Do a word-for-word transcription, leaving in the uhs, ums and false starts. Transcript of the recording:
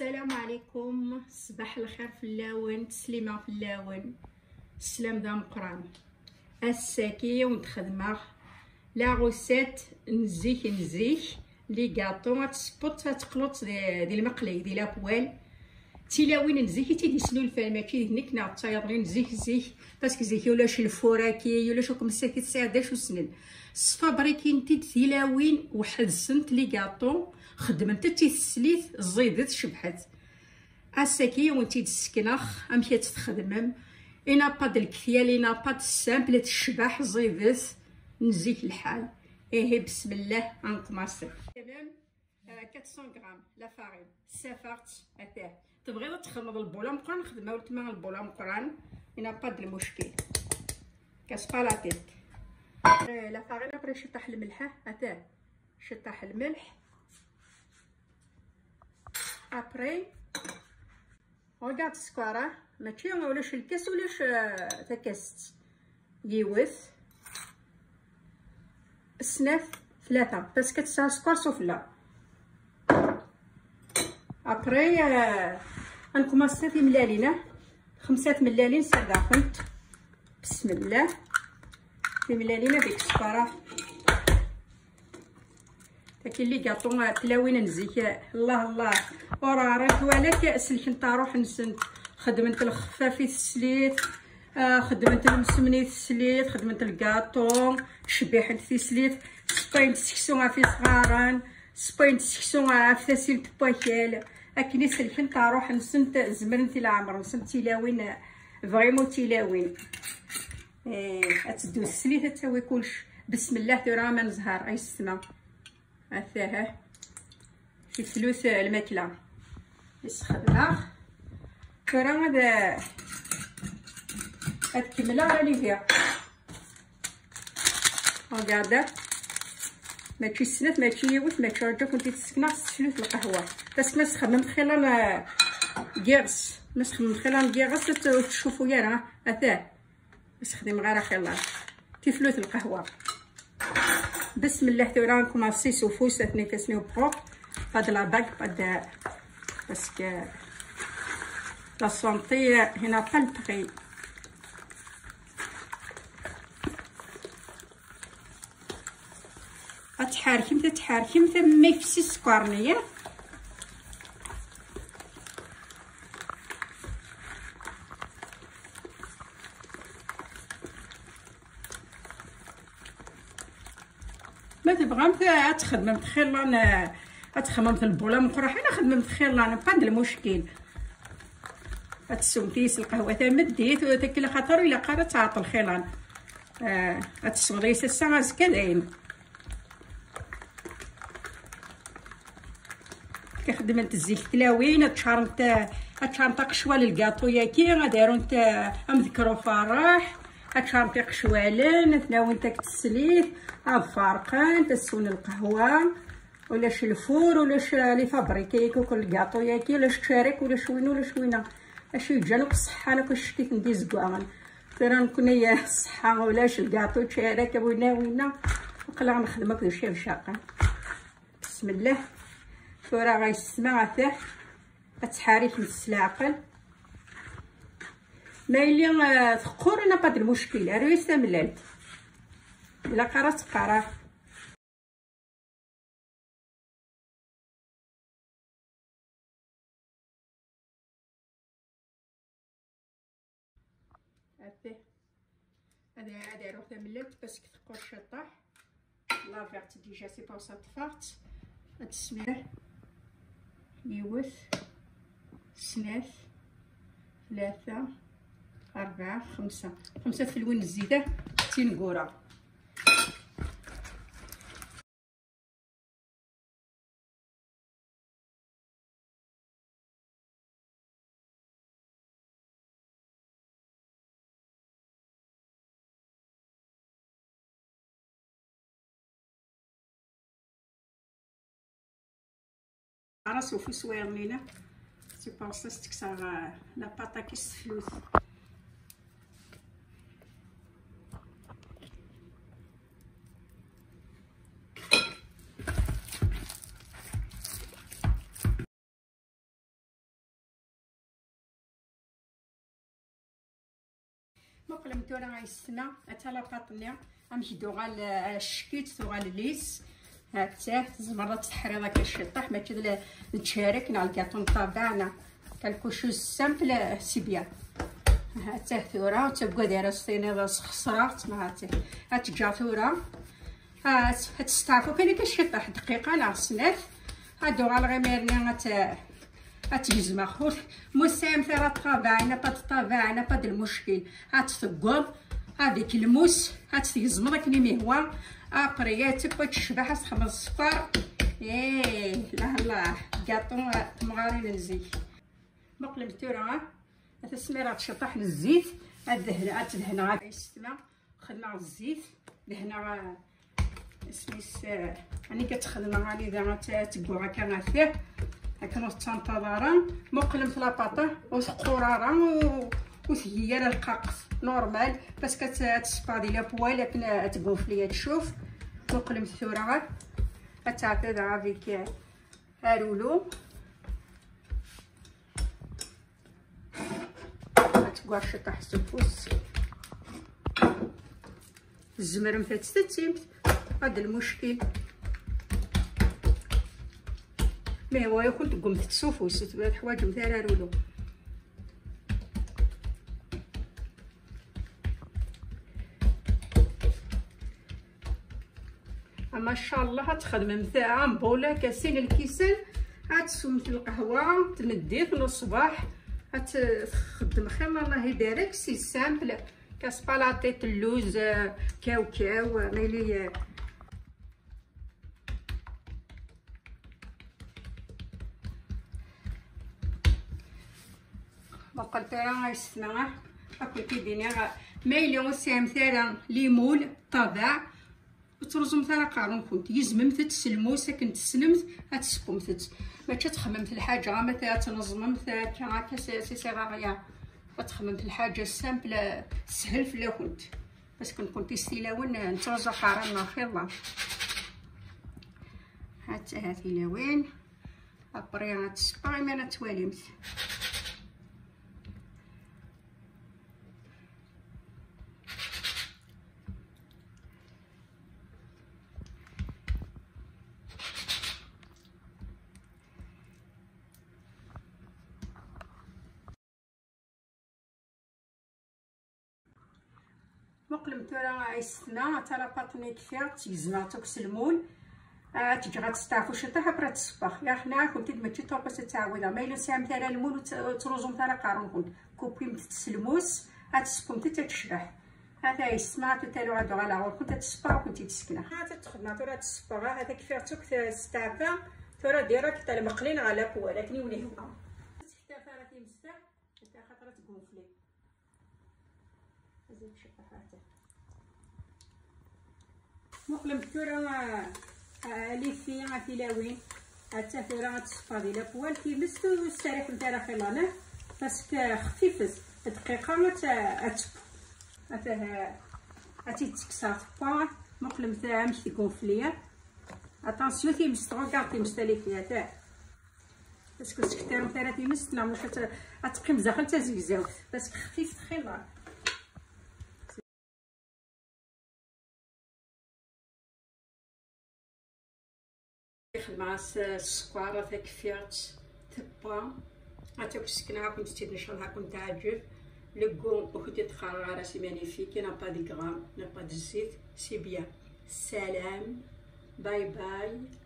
السلام عليكم، صباح الخير فلاون، تسليمة فلاون، السلام دا مقران. الساكي ونتخدمغ la recette نزيك نزيك، les gâteaux، هاد السبوت، هاد تقلوط دي، دي المقلي، دي لابوال. تيلاوين نزيك تيدي سنو الفال، ماشي دي هنيك ناع تايض غير نزيك زيك، parce que زيك ولاش الفوراكي، ولاش كم ساكي تسعة داش وسنن. صفابريكي نتي تيلاوين وحد سنت les gâteaux، خدمت تي تسليت، زيدت شبحت. اساكي وانتي تسكنخ، امشي تخدمم. انا با د الكثيال، انا با د السامبل، تشبح زيدت، نزيك الحال. ايه، بسم الله، انكماسي. تمام. آه، quatre cents غرام لا فارين، سافرت، اتاه. تبغيض تخدمض البولا مقران، خدمة ولتما البولا مقران، انا با د المشكل. كاس با لا تيت. آه، لا فارين، ابري شطح الملح، اتاه. شطح الملح. ابري، ريغارد السكر، اه، ماشي ولاش الكاس ولاش، آه، تاكاست. يوث، سناف، ثلاثة، بس كتسعى سكر سفلى. ابري، آه، غنكماسي في ملالين، آه، خمسة ملالين سرداخنت. بسم الله. في ملالين هذيك السكر. كاين لي كاطو تلاوين نزيك، الله الله. ورا راه توالك سلكنت روح نسنت. خدمت الخفافي تسليت، آه، خدمت المسمني تسليت، خدمت الكاطو شبيحة تسليت. سباين تسكسو في صغارا، سباين تسكسو في تسيل تباكال. اكني سلكنت روح نسنت زمرن تي العمر، نسنت تلاوين، فريمون تلاوين. ايه، اتدو السليت، تسوي كلش. بسم الله، ثورة ما نزهر، اي السما. هاتاها. شي ثلث الماكلة. يسخدمها. ثورة هذا. هاد كملة راني فيها. ريغاردي. ماشي سنات، ماشي يوث، ماشي رجع كنت تسكنا ثلث القهوة. بس ما سخمم خلال كيغس. ما سخمم خلال كيغس، تشوفوا يا راه. هاتاه. نستخدم غير خير الله. تفلوت القهوة. بسم الله، ثورة نكماسي سوفوس، اثنين كاسني وبروك. هاد لا باك، هاد، parce que la santé هنا با البخي. غتحركم، تتحركم، تما يفسي السكر نيا. ما تبغام ت-، تخدمم تخيلان، تخمم البوله مقرحه، انا خدمم تخيلان، با د المشكل. هتسوم تيس القهوه تاع مديت وتاكل خاطر الا قرا تعطل خيلان. آه، هتسوم ريس الساعه زكا داين. كخدمت الزيت تلاوين، هاد شهر نتا، هاد شهر نتا قشوة للكاطو ياكي، غادي يرون نتا أمذكرو فرح، هاد شهر نتا قشوالن، تناوين تاك تسليت، هاد فارقان، تسون القهوة، ولا شي الفور، ولا شي لي فابريكي، كوكو الكاطو ياكي، ولا شي تشارك، ولا شوينة، ولا شوينة. اشي جانوك الصحة، انا كنت شكيت ندي زكوان. ترى نكون هي الصحة، ولا شي الكاطو تشارك، وينا وينا. وقلا غنخدمك شي مشاقة. بسم الله. ثورة غايسمع عفاه. اتحاريك من السلاقل. ما يلي، آه، ثقور انا قد المشكل، رويسة ملالت. الا قرات قرا. هاتي. هذا، هذا روح تملت parce que تقول شطاح. La verte déjà c'est pour ça طفات. هاد السمير. يوث. سنات. ثلاثة. أربعة. خمسة. خمسة في الون الزيدة. تين كورة. راسو في سوير لينا. سي بور سا ستكسر، آه، لا باطا كي السفلوت. Muqlem tura ay ssna, ata la pâte-nni, amek d-uɣal, eh, ccekit, tuɣal lis. Ha-tt-ah, tzemreḍ ad tt-teḥriḍ akka ciṭṭaḥ, mačči d la-, d tcarek neɣ lgaṭu n ṭṭabeɛ, neɣ quelque chose simple, c'est bien. Ha-tt-ah tura, ur ttaggad ara s-tiniḍ sxesreɣ-tt, ma ha-tt-ah. Ad tt-ǧǧeɣ tura. Ad, ad testeɛfu kan akka ciṭṭaḥ, dqiqa neɣ snat. Ad uɣaleɣ imir-nni ad t-, ad t-gezmeɣ. Ur, ma ur tesɛimt ara ṭṭabeɛ, n'a pas de ṭṭabeɛ, n'a pas de lmuckil. Ad t-teggeḍ, ad ik lmus, ad t-tgezmeḍ akken i m-ihwa. Après, ad tewweḍ tecbeḥ, ad txedmeḍ sskeṛ. Eh, la la, gaṭu, temɣarin n zik. Muqlemt tura, ad as-smiraɣ ciṭṭaḥ n zzit, ad dehn-, ad t-dehneɣ, ad yessetma. Xedmeɣ zzit, dehneɣ, eh, isem-is, eh, anig ad t-xedmeɣ anida ad t-, ad tegguɣ akka ɣer tiḥ, akken ur tettanṭaḍ ara. Muqlemt la pâte, ur teqqur ara, u-, ur tgi ara lqaqet. Normal, parce que ad t-, ad tṣeffer di la poêle akken ad tgunfli, ad tcuf. Muqlemt tura, ad tɛeddiḍ avec, eh, arulu. Ad teggaɣ ciṭṭaḥ s ufus. Tzemremt ad tettimt, ad lmuckil. Ma yehwa-yakent, teggummet s ufus, ur teḥwaǧemt ara arulu. Ama ncallah ad txedmemt un bol akka sin lkisan, ad teswemt lqahwa tmeddit n ṣṣbeḥ, ad t-, txeddem xir, Allah ibarek, c'est simple, kaspalaṭi, lluz, kawkaw, ma yili. Muqel tura ay ssna, ad kent-id-iniɣ, ma yili ur tesɛimt ara limul, ṭṭabeɛ, ur ttruẓumt ara aqerru-nkent, gezmemt-tt s lmus akken tessnemt, ad tesseqqumt-tt. Mačči ad txemmemt lḥaǧa, ama ad tneẓmemt akka, akka, c'est, c'est, c'est rien. Ad txemmemt lḥaǧa simple, teshel fell-akent. Parce que nekkenti s tilawin nettruẓu aqerru-nneɣ xilla. Ha-tt-aha tilawin. Après ad tṣeffer, imir ad twalimt. Muqlemt tura ay ssna, ata la pâte-nni kfiɣ-tt, gezmeɣ-tt akk s lmul. Ad tt-ǧǧeɣ ad testeɛfu ciṭṭaḥ, après ad tṣeffer. Yaxna kumt-id mačči trois fois ad ttɛawideɣ. Ma yella ur tesɛimt ara lmul, ur tt-, ur ttruẓumt ara aqerru-nkent. Kupimt-tt s lmus, ad tesseqqumt-tt, ad tecbeḥ. Ata ay ssna, tout à l'heure ad uɣaleɣ ɣur-kent, ad tṣeffer, ad kent-id-sekneɣ. Ata txedmeɣ tura ad tṣeffer, ata kfiɣ-tt akk testeɛfa. Tura direct ad lmeqlin ɣer la poêle, akken i wen-ihwa. Ur teḥtaf ara timest-a, ata xaṭer ad tgunfli. Azal ciṭṭaḥ ata. Muqlemt tura, ah, ah, les filles, a tilawin. Atta tura ad teṣfa di la poêle, timest ur ttserriḥemt ara xilla, nah? Parce que xfifet, dqiqa ad t-, ad teww. Ata, ah, ad tt-id-tekkseɣ tewwa. Muqlemt amek tgunfli. Attention timest, regarde timest, a les filles, ata. Parce que ur tesktaremt ara timest, neɣ maca ad t-, ad teqqim daxel d tazegzawt. Parce que xfifet xilla. Xedmeɣ-as sskeṛ, takfirt, tewwa. Ad tt-akk sekneɣ, ad kent-tt-id ncallah, ad kent-teɛǧeb. Le goût, ur kent-id-qqareɣ ara, c'est magnifique, il n'a pas de gras, il n'a pas de zzit, c'est bien. Salam, bye bye.